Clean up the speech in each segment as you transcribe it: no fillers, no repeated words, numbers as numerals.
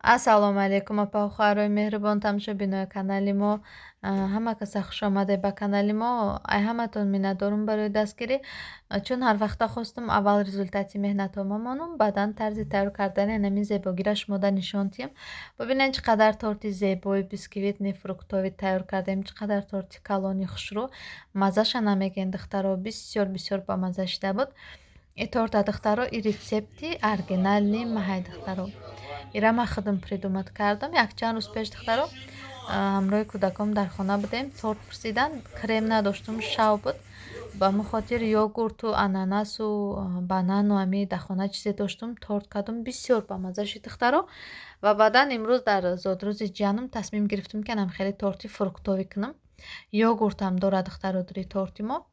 Ассалому алайкум, апа, хоҳарои меҳрубон, тамошобинои канали мо. Ҳама каса хушомадед ба канали мо. Ай ҳаматон миннатдорум барои дастгирӣ, чун ҳар вақта хостум, аввал результати меҳнатҳома монум, баъдан тарзи тайёр кардани анамин зебогиро шумода нишон диҳем. Бубинед, чӣ қадар торти зебои бисквитный, фруктовый тайёр кардем, чӣ қадар торти калони хушрӯ. Маззаша намегӯед, духтаро, бисёр бисёр бамазза шида буд. И торта, духтаро, и рецепти оригинальный маҳай, духтаро. Ира ман худам придумать кардам. Якчанд рӯз пеш, духтаро, ҳамроҳи кӯдаком дар хона будем, торт пурсиданд, крем надоштум, шав буд. Ба ҳамон хотир йогурту, ананасу, банану ами дар хона чизе доштум, торт кардум, бисёр бамазза шуд, духтаро. Ва баъдан имрӯз дар зодрӯзи ҷиянам тасмим гирифтум, ки анам хеле торти фруктовый кунам. Йогуртам дорад, духтаро, дури торти мо.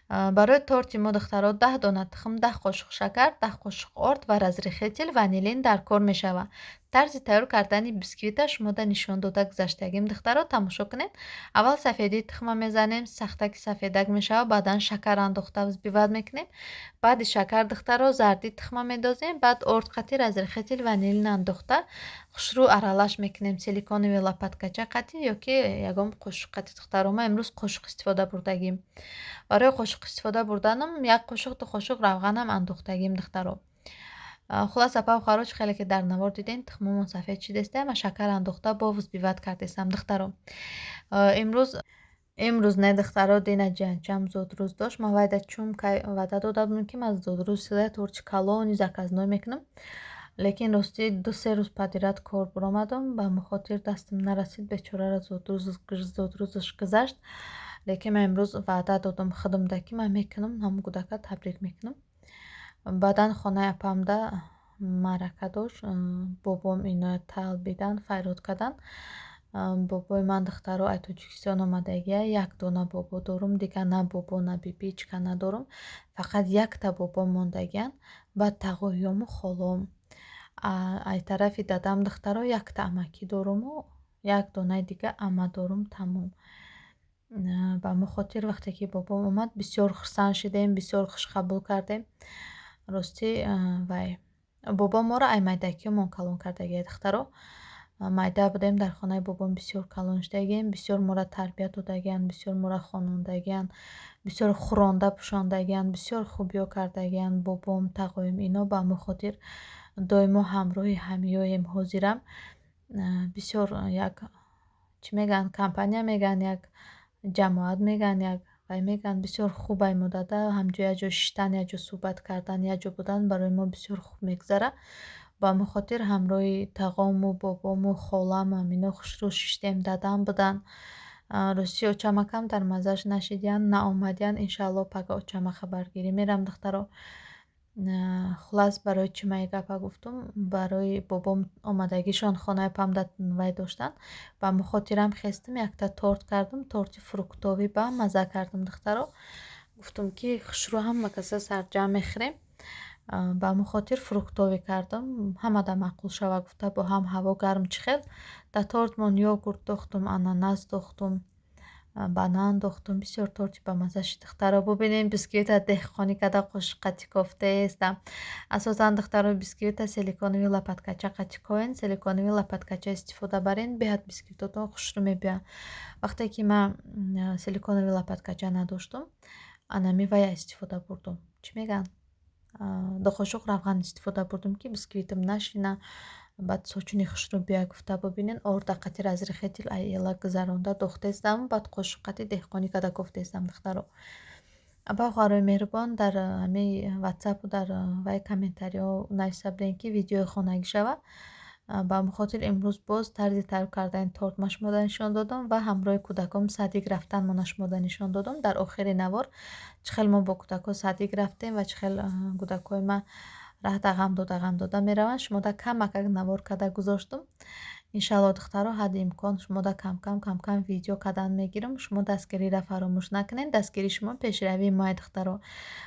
Барои торти мо, духтаро, 10 дона тухм, 10 қошуқ шакар, 10 қошуқ орд ва разрыхлитель, ванилин дар кор мешавад. Тарзи тайёр кардани бисквита шумода нишон дода гузаштагим, духтаро, тамошо кунед. Аввал сафедии тухма мезанем, сахтаки сафедак мешавад, баъдан шакар андохта взбивать мекунем. Баъди шакар, духтаро, зарди тухма медозем, баъд орд қатӣ, разрыхлитель, ванилин андохта хушрӯ аралаш мекунем силиконовый лопаткача қатӣ ё ки ягон қошуқ қатӣ, духтаро. Ман имрӯз қошуқ истифода бурдагим. Барои қошуқ истифода бурданам як қошуқ, 2 қошуқ равғанам андохтагим, духтаро. Хулас, апа, хоҳаро, чӣ хеле ки дар навор дидем, тухмамон сафед шидеста, ман шакар андохта бо взбивать кардестам, духтаро. Имрӯз не, духтаро, дина ҷиянчам зодрӯз дошт. Ман вайда чун кай ваъда дода будам, ки ман зодрӯз торти калони заказной мекунам. Лекин ростӣ 2-се рӯз подряд кор баромадам, ба ҳамон хотир дастам нарасид, бечораро зодрӯзаш гузашт. Лекин ман имрӯз ваъда додам худамда, ки ман мекунам, ҳамон кӯдака табрик мекунам. Баъдан хонаи апамда маърака дошт. Бобом иноя талбидан, файрод кардан. Бобои ман, духтаро, ай Тоҷикистон омадагия. Як дона бобо дорум, дигар на бобо, на бибӣ, ҳечка надорум. Фақат якта бобом мондагиян, баъд тағоёму холом. Ай тарафи дадам, духтаро, якта амакӣ доруму як донаи дига ама дорум, тамом. Ба ҳамон хотир вақте ки бобом омад, бисёр хурсанд шудем, бисёр хушқабул кардем. Ростӣ, вай бобом моро ай майдакиёмон калон кардагия, духтаро. Майда будем, дар хонаи бобом бисёр калон шудагием, бисёр моро тарбият додагиянд, бисёр моро хонондагиянд, бисёр хӯронда пӯшондагиянд, бисёр хубиҳо кардагиянд бобом, тағоим ино. Ба ҳамон хотир доимо ҳамроҳи ҳамиёем ҳозирам. Бисёр як, чӣ мегӯянд, компания мегӯянд, як ҷамоат мегӯянд, як вай мегӯянд, бисёр хуб ай муддата ҳамҷо як ҷо шиштан, як ҷо суҳбат кардан, як ҷо будан барои мо бисёр хуб мегузарад. Ба ҳамон хотир ҳамроҳи тағому, бобому, холаму ҳамино хушрӯ шиштем, дадам буданд. Ростӣ, очамакам дар маззаш нашидиянд, наомадиянд. Иншаалло, пага очама хабаргирӣ мерам, духтаро. Хулас, барои чӣ ман ин гапа гуфтум? Барои бобом омадагишон хонаи памда вай доштанд. Ба ҳамон хотирам хестум, якта торт кардум, торти фруктовый ба мазза кардум, духтаро. Гуфтум, ки хушрӯ ҳама каса сарҷамъ мехӯрем. Ба ҳамон хотир фруктовый кардум, ҳамада маъқул шава гуфта, бо ҳам ҳаво гарм чӣ хел. Дар тортмон йогурт дохтум, ананас дохтум, банан дохтум, бисёр торти бамазза шуд, духтаро. Бубинем, бисквита деҳқонӣ карда қошуққати кофтаестам. Асосан, духтаро, бисквита силиконовый лопаткача қати коен, силиконовый лопаткача истифода барен, беҳад бисквитотон хушрӯ мебиёянд. Вақте ки ман силиконовый лопаткача надоштум, анами вая истифода бурдум. Чӣ мегӯянд? 2 қошуқ равған истифода бурдум, ки бисквитам нашина, баъд сочуни хушрӯ биёяд гуфта. Бубинед, орда қати разрыхлитель ай гузаронда дохтестам, баъд қошуққати деҳқонӣ карда кофтестам, духтаро. Апа, хоҳарои меҳрубон, дар ҳамин ватсапу дар вай комментариҳо нависта будем, ки видеои хонагӣ шавад. Ба ҳамон хотир имрӯз боз тарзи тайёр кардани торт ма шумода нишон додам ва ҳамроҳи кӯдаком садик рафтанмона шумода нишон додам. Дар охири навор чӣ хел мо бо кӯдакҳо садик рафтем ва чӣ хел кӯдакҳои ман раҳта ғам дода, ғам дода мераванд, шумода камакак навор карда гузоштум. Иншалло, духтаро, ҳадди имкон шумода камкам камкам видео кардан мегирам. Шумо дастгириро фаромӯш накунед, дастгирии шумо пешравии моя, духтаро.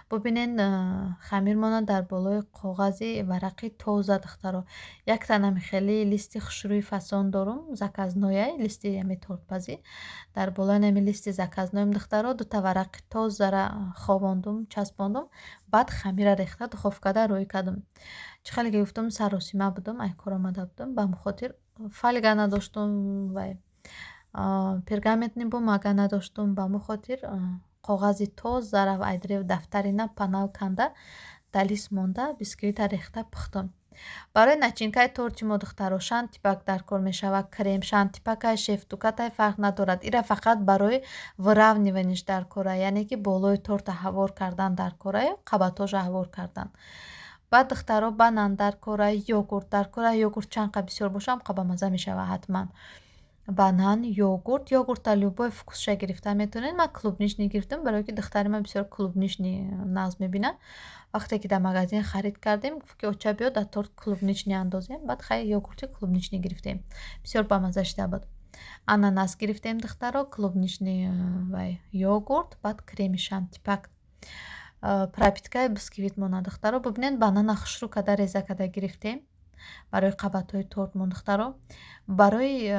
Бубинед, хамирмона дар болои коғази варақи тоза, духтаро. Яктанам хеле листи хушрӯи фасон дорум, заказнояй, листи ҳами тортпазӣ. Дар болои ҳами листи заказноем, духтаро, дута варақи тозара ховондум, часпондум. Баъд хамира рехта, духовкада рӯй кардам. Чӣ хеле ки гуфтам, саросима будам, ай кор омада будам, ба ҳамин хотир фольга надоштум, вай пергаментный бумага надоштум. Ба ҳамин хотир коғази тоза айдрев дафтари на панал канда, далис монда, бисквита рехта пухтам. Барои начинкаи торти мо, духтаро, шантипак дар кор мешавад. Крем шантипакай, шеф-дукатай, фарқ надорад. Ира фақат барои выравниваниш дар кора, яъне ки болои торта ҳавор кардан дар кораю қабатҳоша ҳавор кардан. Баъд, духтаро, банан дар кора, йогурт дар кора. Йогурт чанд қа бисёр боша, ҳам қа бамазза мешавад. Ҳатман банан, йогурт. Йогурта любой вкусша гирифта метавонед. Ман клубничный гирифтам, барое ки духтари ман бисёр клубничный нағз мебинад. Вақте ки дар магазин харид кардем, гуфт, ки оча, биё, дар торт клубничный андозем. Баъд хай, йогурти клубничный гирифтем, бисёр бамазза шида буд. Ананас гирифтем, духтаро, клубничный вай, йогурт, баъд креми шантипак, пропиткаи бисквит монад. Духтаро, бибинед, банана хушрӯ карда реза карда гирифтем барои қабатҳои тортмон. Духтаро, барои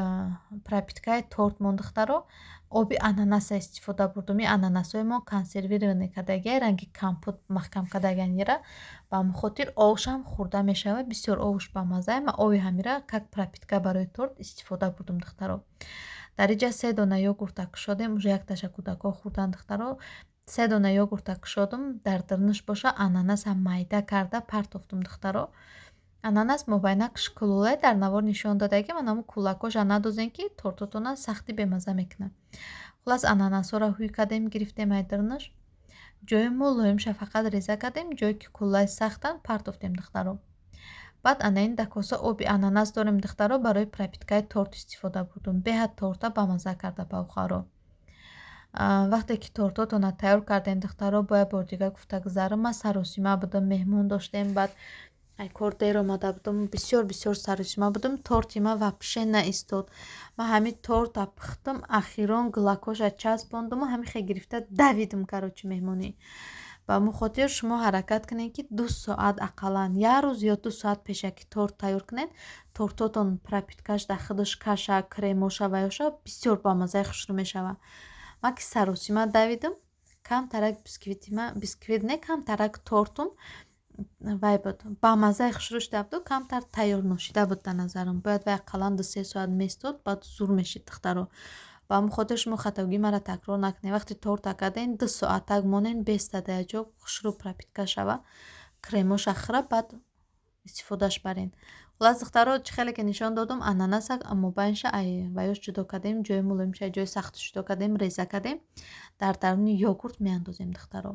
пропиткаи тортмон, духтаро, оби ананаса истифода бурдум. Ин ананасҳои мо консервированный кардагиай, ранги компот маҳкам кардагианира. Ба ҳамин хотир овшам хӯрда мешавад, бисёр овш бамаззае. Ман ови ҳамира как пропитка барои торт истифода бурдум. Духтаро, дар инҷа се дона йогурта кушодем, уже якташа кӯдакҳо хӯрданд. Духтаро, се дона йогурта кушодум, дар дарунаш боша ананаса майда карда партофтум. Духтаро, ананас мобайнакш кулулай, дар навор нишон додагӣ ман, ҳамун кулакоша надозем, ки тортотона сахти бемазза мекунад. Хуллас, ананасҳоро ҳӯй кардем, гирифтем ай дарунаш, ҷои мулоимша фақат реза кардем, ҷое ки куллаи сахтанд, партофтем. Духтаро, баъд ана ин да коса оби ананас дорем, духтаро, барои пропиткаи торт истифода бурдум. Беҳад торта бамазза карда бавхаро. Вақте ки тортотона тайёр кардем, духтаро, бояд бор дигар гуфта гузарам, ман саросима будам, меҳмон доштем, баъд ай кор дер омада будам, бисёр бисёр саросима будам. Торти ман вообще наистод. Ман ҳамин торта пухтам, ахирон гулакҳоша часпондуму ҳамин хел гирифта давидим, короче, меҳмонӣ. Ба ҳамин хотир шумо ҳаракат кунед, ки 2 соат ақаллан, як рӯз ё 2 соат пешаки торт тайёр кунед. Тортотон пропиткаш дар худаш каша, кремоша ваёша бисёр бамаззаи хушрӯ мешавад. Ман ки саросима давидам, камтарак бисквити ма, бисквит не, камтарак тортум вай буд, бамаззаи хушрӯ шуда буду камтар тайёр ношида буд. Дар назарам, бояд вай ақаллан 2-3 соат местод, баъд зур мешид. Духтаро, ба ҳамин хотир шумо хатогии маро такрор накунед. Вақте торта кардем, 2 соатак монен, беста дар якҷо, хушрӯ пропитка шава, кремоша хӯра, баъд истифодаш барен. Хуллас, духтаро, чӣ хеле ки нишон додум, ананаса мобайнша ай ваёш ҷудо кардем, ҷои мулоимша, ҷои сахтш ҷудо кардем, реза кардем, дар даруни йогурт меандозем. Духтаро,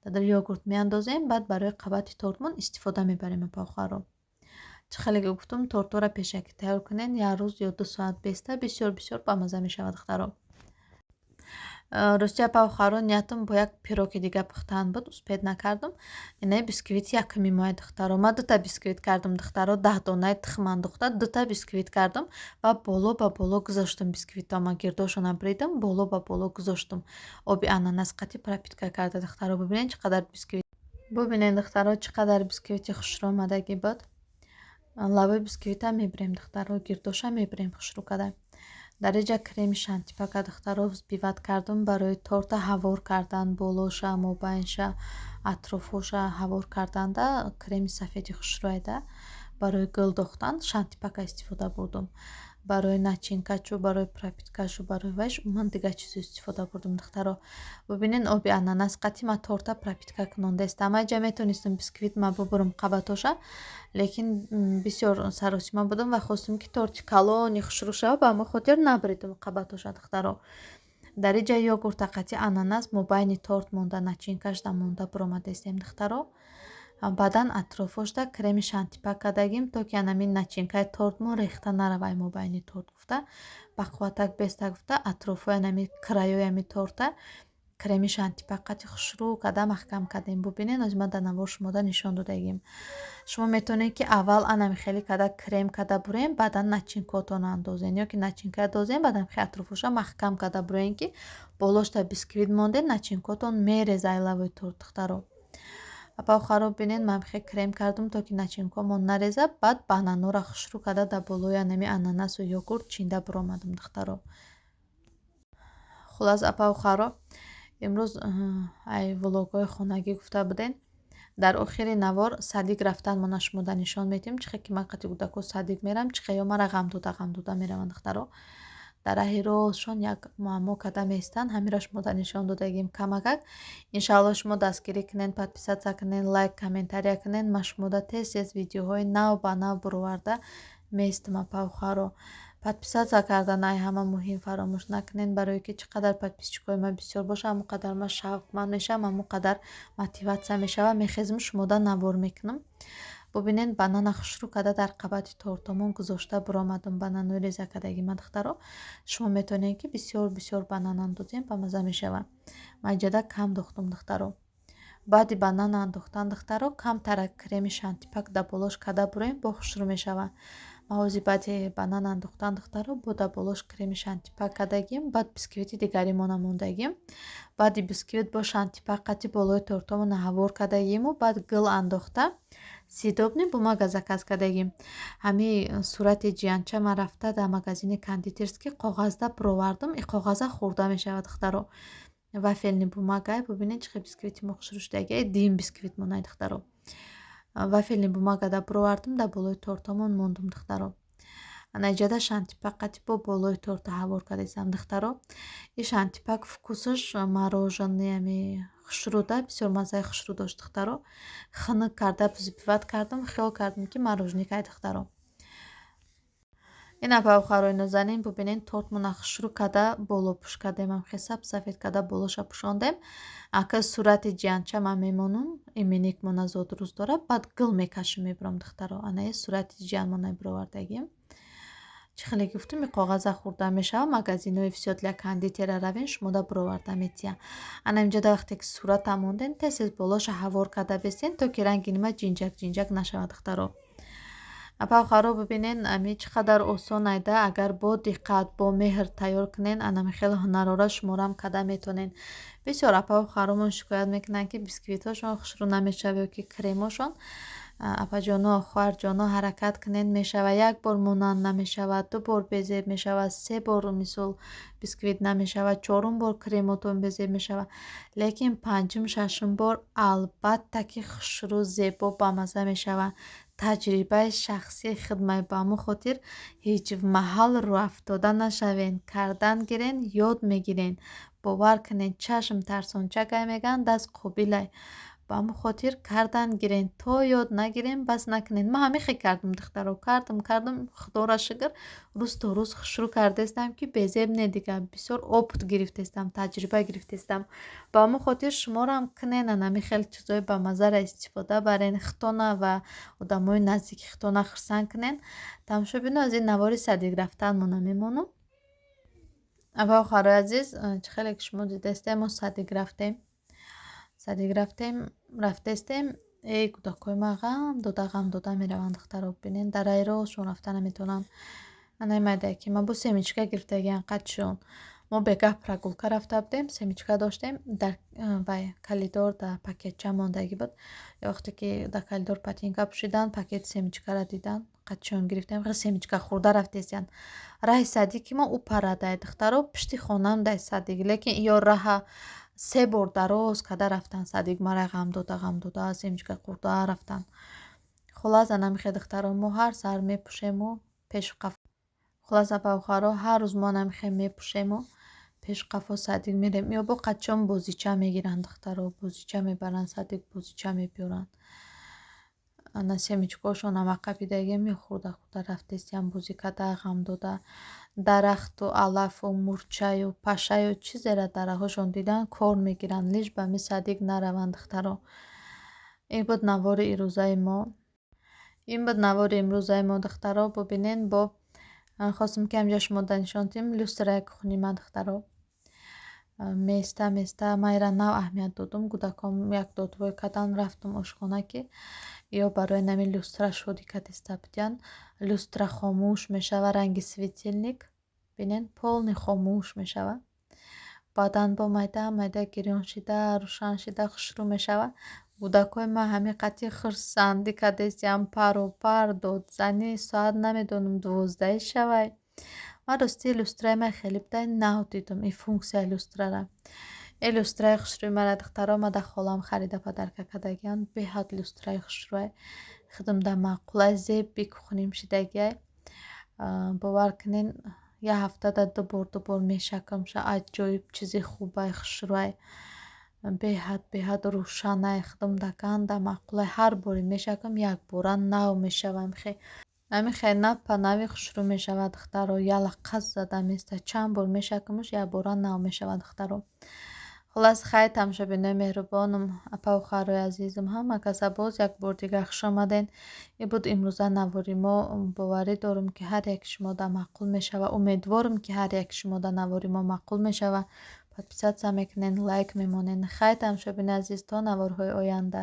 дар йогурт меандозем, баъд барои қабати тортмон истифода мебарем. Апахоҳаро, чӣ хеле ки гуфтум, тортҳоро пешакӣ тайёр кунед, як рӯз ё 2 соат беста, бисёр бисёр бамазза мешавад. Духтаро, рости, апахоҳаро, ниятам бо як пироги дига пухтан буд, успеть накардам. Инаи бисквити якуми моя. Духтаро, ман дута бисквит кардам. Духтаро, 10 донаи тухм андохта дута бисквит кардам ва боло ба боло гузоштам. Бисквитома гирдошона бридам, боло ба боло гузоштам, оби ананас қатӣ пропитка карда. Духтаро, бибинед, чӣ қадар бисквит, бубинед, духтаро, чӣ қадар бисквити хушрӯ омадагӣ буд. Лабои бисквита мебирем, духтаро, гирдоша мебирем хушрӯ карда. Дар инҷа креми шантипака, духтаро, взбивать кардам барои торта ҳавор кардан, болоша, мобайнша, атрофоша ҳавор карданда. Креми сафеди хушрӯайда барои гул дохтан шантипака истифода бурдум. Барои начинкачу, барои пропиткашу, барои вайш ман дигар чизо истифода бурдум. Духтаро, бубинед, оби ананас қатӣ ма торта пропитка кунондаистам. Айҷа метонистам бисквит ма бубурам қабатоша, лекин бисёр саросима будам ва хостам, ки торти калони хушрӯ шава. Ба ҳамон хотир набридум қабатоша. Духтаро, дар инҷа йогурта қатӣ ананас мобайни торт монда, начинкашда монда буромадаистем. Духтаро, баъдан атрофошда креми шантипак кардагим, то ки анамин начинкаи тортмон рехта наравай мобайни торт гуфта, бақувватак беста гуфта, атрофҳои анами краёи ами торта креми шантипак қати хушрӯ карда маҳкам кардем. Бубинед, ози ман дар навор шумода нишон додагим. Шумо метавонед, ки аввал анами хеле карда крем карда бурем, баъдан начинкаотонро андозен, ё ки начинка дозем, баъдан хе атрофоша маҳкам карда буроем, ки болошта бисквит мондем, начинкаотон мереза ай лавои торт. Духтаро, апахоҳаро, бинед, ман хе крем кардам, то ки начинкаомон нареза. Баъд бананора хушрӯ карда дар болои анами ананасу йогурт чинда буромадам. Духтаро, хуллас, апахоҳаро, имрӯз ай влогҳои хонагӣ гуфта буден. Дар охири навор садик рафтанмона шумода нишон медиҳем, чӣ хел ки ман қати кӯдако садик мерам, чӣ хел ё мара ғамдода ғамдода мераванд, духтаро. Дар раҳи ростшон як муаммо карда меистанд, ҳаминро шумода нишон додагим камакак. Иншаалло, шумо дастгирӣ кунед, подписаться кунед, лайк, комментария кунед. Ман шумода тез тез видеоҳои нав ба нав буроварда меистам. Апавхаро, подписаться кардан ай ҳама муҳим, фаромӯш накунед, барое ки чӣ қадар подписчикои ман бисёр бошад, ҳамон қадар ман шавқманд мешавам, ҳамон қадар мотиватсия мешавам, мехезм, шумода навор мекунам. Бубинед, банана хушрӯ карда дар қабати тортомон гузошта буромадам, бананои реза кардагӣ ман, духтаро. Шумо метавонед, ки бисёр бисёр банан андозем, ба мазза мешавад. Ман иҷода кам дохтум, духтаро. Баъди банан андохтан, духтаро, камтара креми шантипак дар болош карда буроем, бо хушрӯ мешавад. Ман ҳозир баъди банан андохтан, духтаро, бо дар болош креми шантипак кардагим, баъд бисквити дигаримона мондагим. Баъди бисквит бо шантипак қати болои тортомона ҳавор кардагиму баъд гул андохта, съедобный бумага заказ кардагим. Ҳамин сурати ҷиянча ман рафта дар магазини кондитерский коғазда буровардам. И коғаза хӯрда мешавад, духтаро, вафельный бумага. Бубинед, чӣ хел бисквити мо хушрӯ шудаги, дим бисквит монай, духтаро. Вафельный бумагада буровардам, дар болои тортомон мондум, духтаро. Ана иҷода шантипак қати бо болои торта ҳавор кардесам, духтаро. И шантипак вкусаш мороженое, ами хушрӯда, бисёр маззаи хушрӯ дошт, духтаро. Хунук карда взбивать кардам, хиёл кардам, ки мороженикай, духтаро. Ин апавхарои нозанин, бубинед, тортмона хушрӯ карда болопӯш кардем, ам хел сафед карда болоша пӯшондем. Ака сурати ҷиянча ман мемонам, именникмона зодрӯз дорад, баъд гул мекашем, мебурам, духтаро. Анаи сурати ҷиянмона бировардагим. Чӣ хеле гуфтум, и коғаза хӯрда мешавад. Магазинҳои «Всё для кондитера» равен, шумода бироварда метиҳанд. Ана инҷода вақте ки сурата мондем, тез тез болоша ҳавор карда бестен, то ки ранги нима ҷинҷак ҷинҷак нашавад, духтаро. Апавхаро, бибинен, ами чӣ қадар осон айда. Агар бо диққат, бо меҳр тайёр кунен, анами хеле ҳунарора шуморам карда метавонен. Бисёр апаву харомон шикоят мекунанд, ки бисквитҳошон хушрӯ намешавад ё ки кремошон. Апаҷоно, хоҳарҷоно, ҳаракат кунед, мешавад. Як бор монанд намешавад, ду бор безеб мешавад, се бор, мисол, бисквит намешавад, чорум бор кремотон безеб мешавад, лекин панҷум, шашум бор албатта ки хушрӯ, зебо, бамазза мешавад. Таҷрибаи шахсии хидмат. Ба ҳамон хотир ҳеҷ маҳал рӯафтода нашавен, кардан гирен, ёд мегирен. Бовар кунед, чашм тарсончакай мегӯянд, даст қобилай. Ба ҳамон хотир кардан гирен, то ёд нагирем, бас накунед. Ман ҳамин хел кардам, духтаро, кардам, кардам, худоро шукр, рӯз то рӯз хушрӯ кардаистам, ки безеб не, дигар бисёр опыт гирифтаистам, таҷриба гирифтаистам. Ба ҳамон хотир шуморо кунен, ҳамин хел чизҳои бамаззаро истифода барен, худтона ва одамои наздики худтона хурсанд кунен. Тамошобино, аз ин навори садик рафтанмона мемонам. Апа, хоҳарои азиз, чӣ хеле ки шумо дидаистем, мо садик рафтем, садик рафтем, рафтаистем. Эй, кӯдакҳои ман ғам дода ғам дода мераванд, духтаро. Бинен, дар раи ростшон рафта наметавонанд. Анаи майдаки ман бо семечка гирифтагиам қадшон. Мо бегаҳ прогулка рафта будем, семечка доштем, дар вай коридор дар пакетча мондагӣ буд. Вақте ки дар коридор ботинка пӯшиданд, пакети семечкаро дидан, қадшон гирифтем, семечка хӯрда рафтесиянд. Раҳи садики мо ӯ парадай, духтаро, пишти хонаам дай садик, лекин ё раҳа се бор дароз карда рафтанд садик, мара ғам дода ғам дода семечка хӯрда рафтанд. Хуллас, анамихе, духтаро, мо ҳар саҳар мепӯшему пешу қафо. Хуллас, апавхоҳаро, ҳар рӯз мо анамихе мепӯшему пешу қафо садик мерем. Ё бо қадчон бозича мегиранд, духтаро, бозича мебаранд садик, бозича мебиёранд. Ана семечкаҳошон ама қапидагиам, ё хӯрда хӯрда рафтесиям, бозӣ карда, ғам дода. Дарахту алафу мурчаю пашаю чизеро дарахтҳошон дидан, кор мегиранд, лишь ба ми садик нараванд, духтаро. Ин буд навори ирӯзаи мо, ин буд навори имрӯзаи мо, духтаро. Бубинен, бо хостем, ки ҳамҷа шумо нишон диҳем люстраи кухни ман, духтаро. Места места ман ира нав аҳамият додум. Кӯдаком як додвой кардан, рафтум ошхона, ки ё барои нами люстра шодӣ кардиста будиянд. Люстра хомӯш мешава, ранги светильник, бинен, полный хомӯш мешава. Баъдан бо майда майда гирён шида, рӯшан шида, хушрӯ мешава. Кӯдакҳои ман ҳамин қати хурсандӣ кардестиям, пару пар, додзанӣ, соат намедонам, 12-и шавай. Ман ростии люстраи ман хеле будай, нав дидум ин функсияи люстрара. Э, люстраи хушрӯи мара, духтаро, мада холам харида, подарка кардагиан. Беҳад люстраи хушрӯай, худам да маъқулай, зеби кухним шидагиай. Бовар кунен, як ҳафтада ду бор, ду бор мешакамша. Аҷоиб чизи хубай, хушрӯай, беҳад, беҳад рӯшанай. Худам да ганда маъқулай. Ҳар боре мешакам, якбора нав мешавам. Хе ҳамин хел нав па нави хушрӯ мешавад, духтаро, ялаққаз зада места. Чанд бор мешакамаш, якбора нав мешавад, духтаро. Хуллас, хайр, тамошобинои меҳрубонам, апаву хоҳарои азизам, ҳама каса боз як бор дигар хуш омадед. Ин буд имрӯза навори мо. Боварӣ дорам, ки ҳар яки шумо да маъқул мешавад. Умедворам, ки ҳар яки шумо да навори мо маъқул мешавад. Подписаться мекунед, лайк мемонед. Хайр, тамошобини азиз, то наворҳои оянда.